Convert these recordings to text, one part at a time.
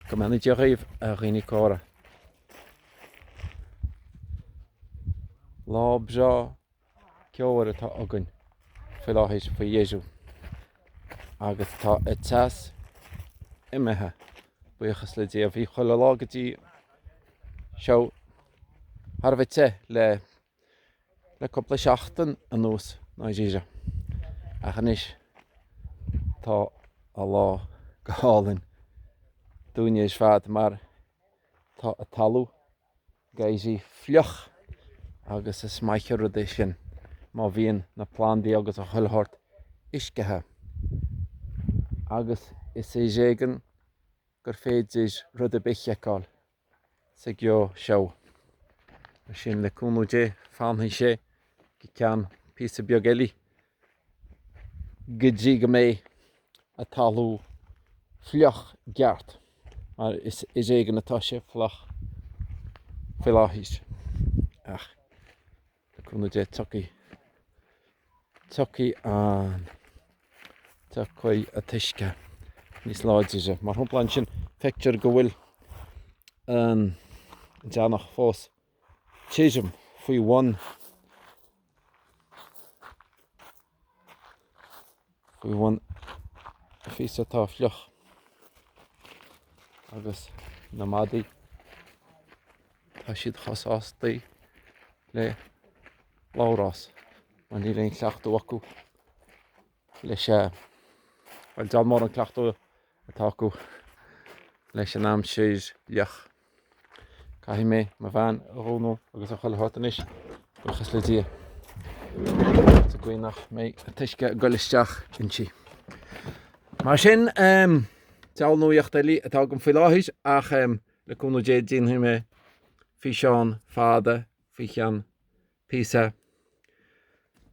Go mbeannaí Dia dhaoibh, a dhaoine córa. Lá breá ceomhar atá againn faoi láthair faoi dheireadh agus tá an teas imithe, buíochas le Dia. Bhí chuile lá go dtí seo thar a bheith te le le cúpla seachtain anuas ndáiríre. Ach anois tá an lá go hálainn dúinne ar fad mar tá an talamh ag éirí fliuch agus is maith an rud é sin má bhíonn na plandaí agus a chuile shórt uiscithe. Agus is ar éigean gur féidir rud ar bith a fheiceáil. sa gceo seo. Mar sin, le cúnamh Dé, fanfaidh sé go ceann píosa beag eile go dtí go mbeidh an talamh fliuch i gceart, mar is ar éigean atá sé fliuch faoi láthair. Ach Le cúnamh Dé tiocfaidh, tiocfaidh an, tiocfaidh an t-uisce níos láidre. Mar shampla ansin feictear go bhfuil an deannach fós tirim faoi bhun, faoi bhun an phíosa atá fliuch agus na madaí Tá siad chomh sástaí le Labhrás mar níl aon chleachtadh acu leis a, bhuel diabhal mór an cleachtadh atá acu leis an aimsir fhliuch. Caithfidh mé mo veain a dhúnadh agus a chuile shórt anois, buíochas le Dia, sa gcaoi nach mbeidh an t-uisce ag goil isteach inti. Mar sin, diabhal nuaíocht eile atá agam faoi láthair ach Le cúnamh Dé déanfaidh mé físeán fada faoi cheann píosa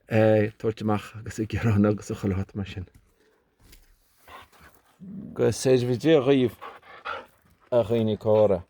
ag tabhairt amach agus ag gearán agus a chuile shórt mar sin. Go seirbhe Dia dhaoibh a dhaoine córa.